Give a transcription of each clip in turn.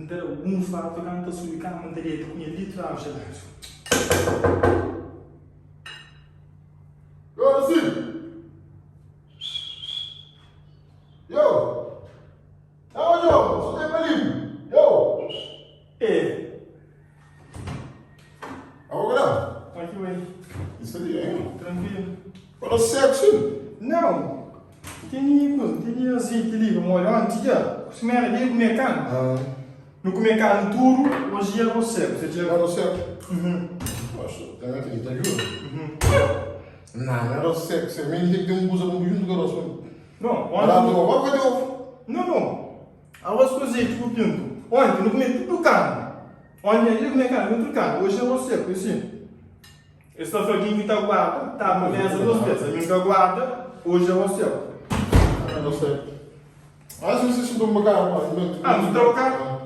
N ta da un fartu kantu ta subi kama N ta deta ku nha litru agu jeladu. Yo, Lucinho! Yo! Não, João, só tem malinho. Yo! É. Agora, não. Aqui, ué. Isso ali, hein? Tranquilo. Para sexo. Não. Tem coisa, tem azeite ali, molho antes já. Se era de comer carne. Ah. Não comer carne tudo, hoje é você. Você já Era sexo. Uhum. Poxa, também tem que ajuda. Não, não era sexo. É menos que tem um buza com junto com o rosto. Não, Olha, ontem. tu, vai cadê o? Não, não. Arroz com azeite, com pinto. Ontem não comi tudo carne. Ontem eu comi carne, tudo carne. Hoje é você, por isso. Esse tá fraquinho que tá guarda, tá na mesa duas vezes. A minha que guarda, hoje é você. Era sexo. Ah, se você sentou uma cara, Ah, você troca?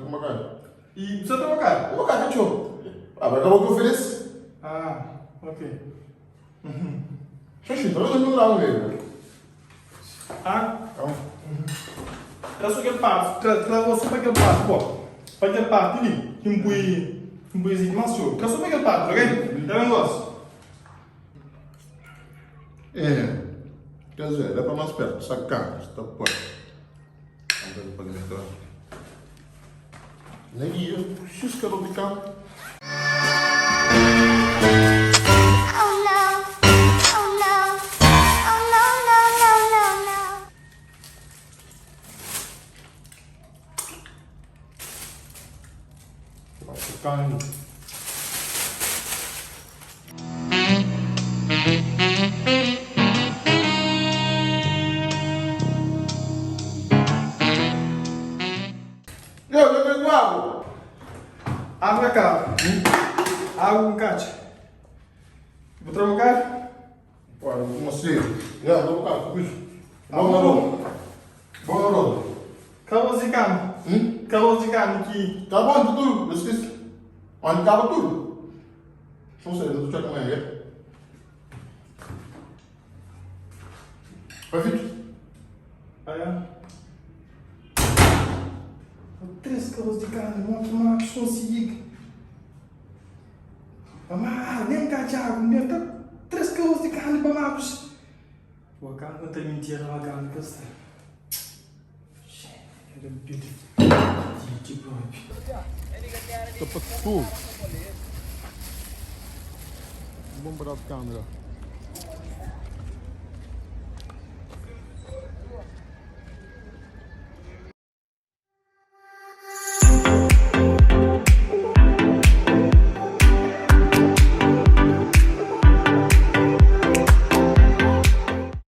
Uma cara. E precisa trocar. Uma cara, cachorro. Ah, mas acabou que eu ofereço. Ah, ok. Xaxi, talvez eu não gravo mesmo. Ah, Então, traz só aquele passo, traz tra você para aquele passo, pô. Para aquele parte ali, que um boi, um boizinho macio. Traz só para aquele parte, ok? Dá um negócio. É. Quer dizer, dá para mais perto, sacar, está perto. Vamos ver para dentro. Nem eu, xisca do carro. Oh no. Oh no. Oh no, no, no, no, no. Vai ficando. Eu, eu bebo água. Água cá. Água com cacha. Vou trocar? Pô, como assim? Já, não vou cá, isso. Bom garoto. Bom garoto. Calor de carne. Hum? Calor de carne aqui. Tá bom, tudo. Eu esqueci. Onde acaba tudo. Não sei, não estou checando aí. Vai, Vitor. Ah, é? 3 quilos de carne, mó que Marcos conseguiu. Mamá, nem cá Tiago, nem tá 3 quilos de carne para Marcos. Pô, a carne não tem mentira, a carne que está. Era beautiful. Tipo, Tá para tudo. Bom pedaço de câmera.